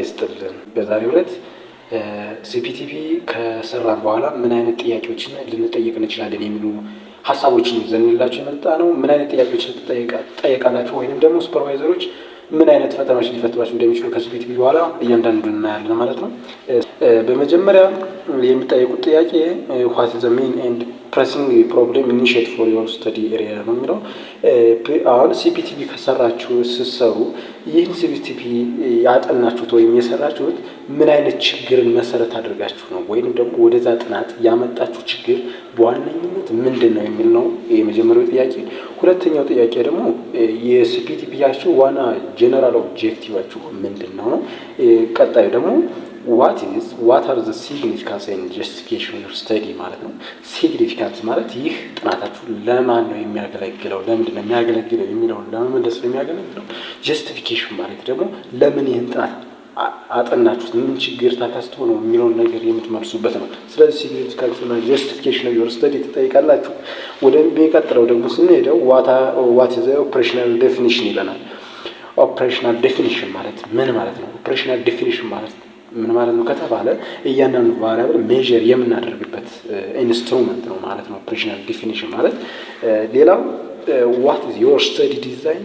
ይስጥልን። በዛሬው ዕለት CPTP ከሰራን በኋላ ምን አይነት ጥያቄዎችን ልንጠየቅ እንችላለን የሚሉ ሀሳቦችን ይዘንላችሁ የመጣ ነው። ምን አይነት ጥያቄዎችን ትጠየቃላችሁ ወይንም ደግሞ supervisor ኦች ምን አይነት ፈተናዎች ሊፈትኗችሁ እንደሚችሉ ከ CPTP በኋላ እያንዳንዱን እናያለን ማለት ነው። በመጀመሪያ የሚጠየቁት ጥያቄ "What the main and pressing problem initiate for your study area?" ነው የሚለው። አሁን CPTP ከሰራችሁ፣ ስትሰሩ ይህን CPTP ያጠናችሁት ወይም የሰራችሁት ምን አይነት ችግርን መሰረት አድርጋችሁ ነው ወይንም ደግሞ ወደዛ ጥናት ያመጣችሁ ችግር በዋነኝነት ምንድን ነው የሚል ነው የመጀመሪያው ጥያቄ። ሁለተኛው ጥያቄ ደግሞ የ CPTP ያችሁ ዋና general objective ኣችሁ ምንድን ነው ነው። ቀጣዩ ደግሞ what are the significance and justification of study ማለት ነው። Significance ማለት ይህ ጥናታችሁ ለማን ነው የሚያገለግለው፣ ለምንድን ነው የሚያገለግለው የሚለውን ለመመለስ ነው የሚያገለግለው። Justification ማለት ደግሞ ለምን ይህን ጥናት አጠናችሁት፣ ምን ችግር ተከስቶ ነው የሚለውን ነገር የምትመልሱበት ነው። ስለዚህ significance እና justification of your study ትጠይቃላችሁ። ወደሚቀጥለው ደግሞ ስንሄደው "What the operational definition?" ይለናል። Operational definition ማለት ምን ማለት ነው? Operational definition ማለት ምን ማለት ነው ከተባለ እያንዳንዱ variable measure የምናደርግበት instrument ነው ማለት ነው operational definition ማለት። ሌላው "What is your study design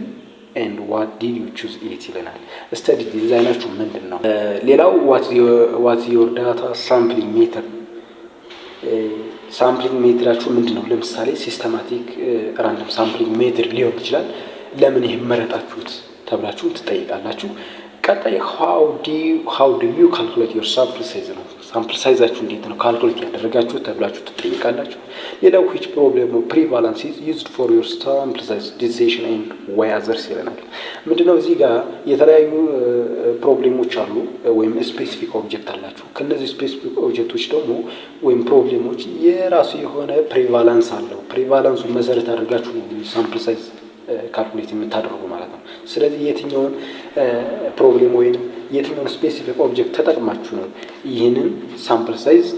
and why did you choose it?" ይለናል። Study design ኣችሁ ምንድን ነው? ሌላው "What your data sampling method?" Sampling method ኣችሁ ምንድን ነው? ለምሳሌ systematic random sampling method ሊሆን ይችላል። ለምን ይህን መረጣችሁት ተብላችሁ ትጠይቃላችሁ። ቀጣይ "How do you calculate your sample size?" ነው። Sample size ኣችሁ እንዴት ነው calculate ያደረጋችሁ ተብላችሁ ትጠይቃላችሁ። ሌላው "Which problem prevalence is used for your sample size decision and why others?" ይለናል። ምንድነው? እዚህ ጋር የተለያዩ problem ኦች አሉ ወይም specific object አላችሁ። ከእነዚህ specific object ኦች ደግሞ ወይም problem ኦች የራሱ የሆነ prevalence አለው። Prevalence ኡን መሰረት አድርጋችሁ ነው sample size calculate የምታደርጉ ማለት ነው። ስለዚህ የትኛውን problem ወይም የትኛውን specific object ተጠቅማችሁ ነው ይህንን sample size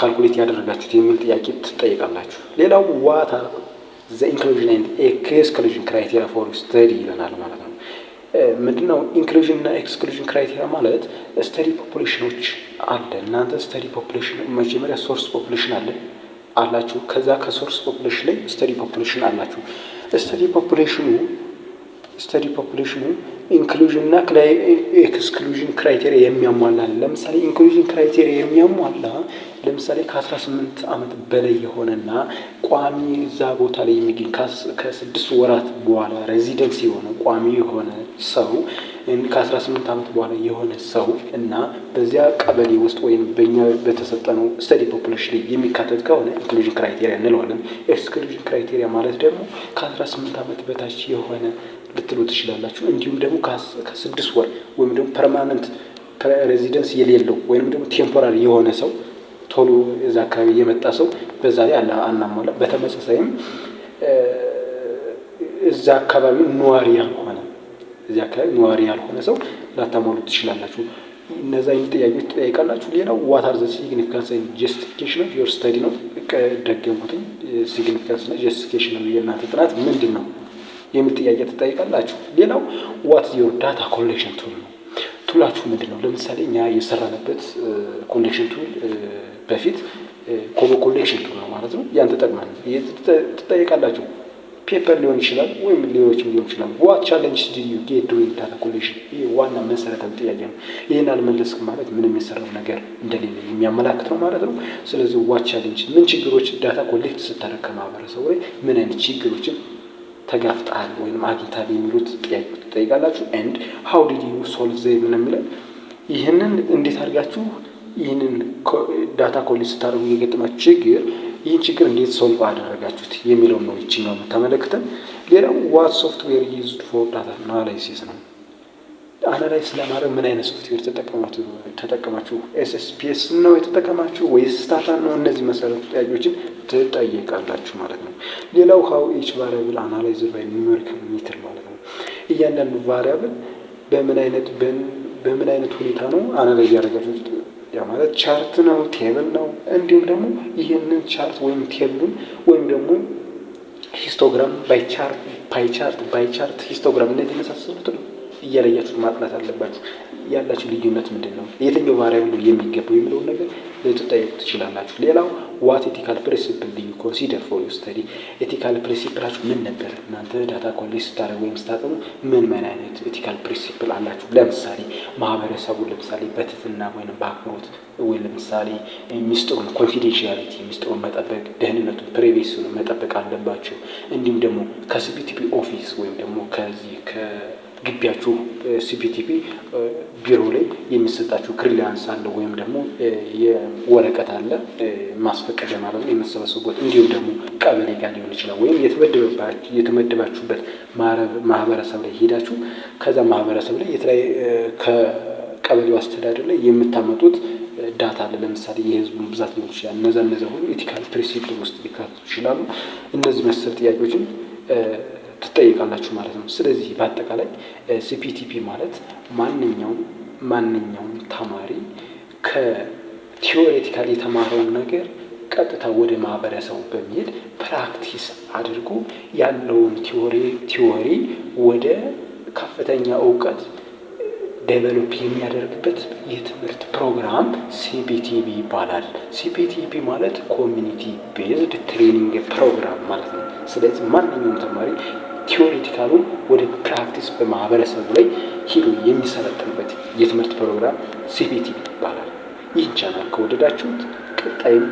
calculate ያደረጋችሁት የሚል ጥያቄ ትጠይቃላችሁ። ሌላው "What are the inclusion and exclusion criteria for study?" ይለናል ማለት ነው። ምንድነው inclusion እና exclusion criteria ማለት? Study population ኖች አለ። እናንተ study population መጀመሪያ source population አለ አላችሁ። ከዛ ከ source population ላይ study population አላችሁ። Study population ኑ inclusion እና exclusion criteria የሚያሟላ፣ ለምሳሌ inclusion criteria የሚያሟላ ለምሳሌ ከ18 ዓመት በላይ የሆነና ቋሚ እዛ ቦታ ላይ የሚገኝ፣ ከ6 ወራት በኋላ residence የሆነ፣ ቋሚ የሆነ ሰው፣ ከ18 ዓመት በኋላ የሆነ ሰው እና በዚያ ቀበሌ ውስጥ ወይም በእኛ በተሰጠነው study population ላይ የሚካተት ከሆነ inclusion criteria እንለዋለን። Exclusion criteria ማለት ደግሞ ከ18 ዓመት በታች የሆነ ልትሉ ትችላላችሁ። እንዲሁም ደግሞ ከ6 ወር ወይም ደግሞ permanent residence የሌለው ወይም ደግሞ temporary የሆነ ሰው፣ ቶሎ እዛ አካባቢ የመጣ ሰው በዛ ላይ አናሟላ። በተመሳሳይም እዛ አካባቢ ነዋሪ ያልሆነ፣ እዚህ አካባቢ ነዋሪ ያልሆነ ሰው ላታሟሉ ትችላላችሁ። እነዛ አይነት ጥያቄዎች ትጠይቃላችሁ። ሌላው "What are the significance and justification of your study?" ነው። ደገምኩትኝ። Significance እና justification ነው የእናንተ ጥናት ምንድን ነው የሚል ጥያቄ ትጠይቃላችሁ። ሌላው "What your data collection tool?" ነው። Tool ኣችሁ ምንድን ነው? ለምሳሌ እኛ የሰራንበት collection tool በፊት ኮቦ collection tool ነው ማለት ነው። ያን ተጠቅመን ትጠይቃላችሁ። Paper ሊሆን ይችላል ወይም ሌሎችም ሊሆን ይችላል። "What challenge do you get during data collection?" ይህ ዋና መሰረታዊ ጥያቄ ነው። ይህን አልመለስክም ማለት ምንም የሰራው ነገር እንደሌለ የሚያመላክት ነው ማለት ነው። ስለዚህ what challenge፣ ምን ችግሮች data collect ስታደርግ ከማህበረሰቡ ላይ ምን አይነት ችግሮችን ተጋፍጠሃል ወይም አግኝተሃል የሚሉት ጥያቄ ትጠይቃላችሁ። And "How did you solve them?" ነው የሚለን። ይህንን እንዴት አድርጋችሁ፣ ይህንን data collect ስታደርጉ የገጠማችሁ ችግር፣ ይህን ችግር እንዴት solve አደረጋችሁት የሚለውን ነው ይችኛው የምታመለክተን። ሌላው "What software used for data analysis?" ነው። Analyze ለማድረግ ምን አይነት ሶፍትዌር ተጠቀማችሁ? SPSS ነው የተጠቀማችሁ ወይስ Stata ነው? እነዚህ መሰረቱ ጥያቄዎችን ትጠየቃላችሁ ማለት ነው። ሌላው "How each variable analyzed by numerical method?" ማለት ነው። እያንዳንዱ variable በምን አይነት ሁኔታ ነው analyze ያደረጋችሁት? ያ ማለት chart ነው፣ table ነው። እንዲሁም ደግሞ ይህንን chart ወይም table ኡን ወይም ደግሞ histogram፣ pie chart፣ pie chart፣ histogram እነዚህ የመሳሰሉትን እየለያችሁ ማጥናት አለባችሁ። ያላችሁ ልዩነት ምንድን ነው? የትኛው variable ነው የሚገባው የሚለውን ነገር ልትጠየቁ ትችላላችሁ። ሌላው what ethical principle do you consider for your study? Ethical principle ኣችሁ ምን ነበር? እናንተ data collect ስታደርጉ ወይም ስታጠኑ ምን ምን አይነት ethical principle አላችሁ? ለምሳሌ ማህበረሰቡን ለምሳሌ በትህትና ወይም በአክብሮት ወይ ለምሳሌ ሚስጥሩን confidentiality ሚስጥሩን መጠበቅ፣ ደህንነቱን privacy ውን መጠበቅ አለባቸው። እንዲሁም ደግሞ ከ CPTP office ወይም ደግሞ ከዚህ ከግቢያችሁ CPTP ቢሮ ላይ የሚሰጣችሁ clearance አለ ወይም ደግሞ የወረቀት አለ፣ ማስፈቀጃ ማለት ነው የምትሰበስቡበት። እንዲሁም ደግሞ ቀበሌ ጋር ሊሆን ይችላል ወይም የተመደባችሁበት ማህበረሰብ ላይ ሄዳችሁ ከዛ ማህበረሰብ ላይ የተለያየ ከቀበሌው አስተዳደር ላይ የምታመጡት data አለ። ለምሳሌ የህዝቡን ብዛት ሊሆን ይችላል። እነዛ ሁሉ ethical principle ውስጥ ሊካተቱ ይችላሉ። እነዚህ መሰል ጥያቄዎችን ትጠይቃላችሁ ማለት ነው። ስለዚህ በአጠቃላይ CPTP ማለት ማንኛውም ተማሪ ከ theoretical የተማረውን ነገር ቀጥታ ወደ ማህበረሰቡ በመሄድ practice አድርጎ ያለውን theory ወደ ከፍተኛ እውቀት develop የሚያደርግበት የትምህርት ፕሮግራም CPTP ይባላል። CPTP ማለት community based training program ማለት ነው። ስለዚህ ማንኛውም ተማሪ theoretical ኡን ወደ practice በማህበረሰቡ ላይ ሂዶ የሚሰለጥንበት የትምህርት ፕሮግራም CPTP ይባላል። ይህን ቻናል ከወደዳችሁት ቀጣይም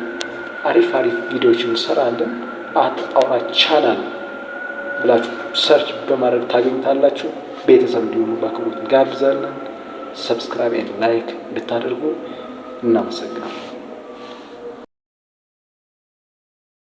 አሪፍ አሪፍ ቪዲዮዎችን እንሰራለን። @አውራ ቻናል ብላችሁ search በማድረግ ታገኙታላችሁ። ቤተሰብ እንዲሆኑ በአክብሮት እንጋብዛለን። Subscribe and like እንድታደርጉ እናመሰግናለን።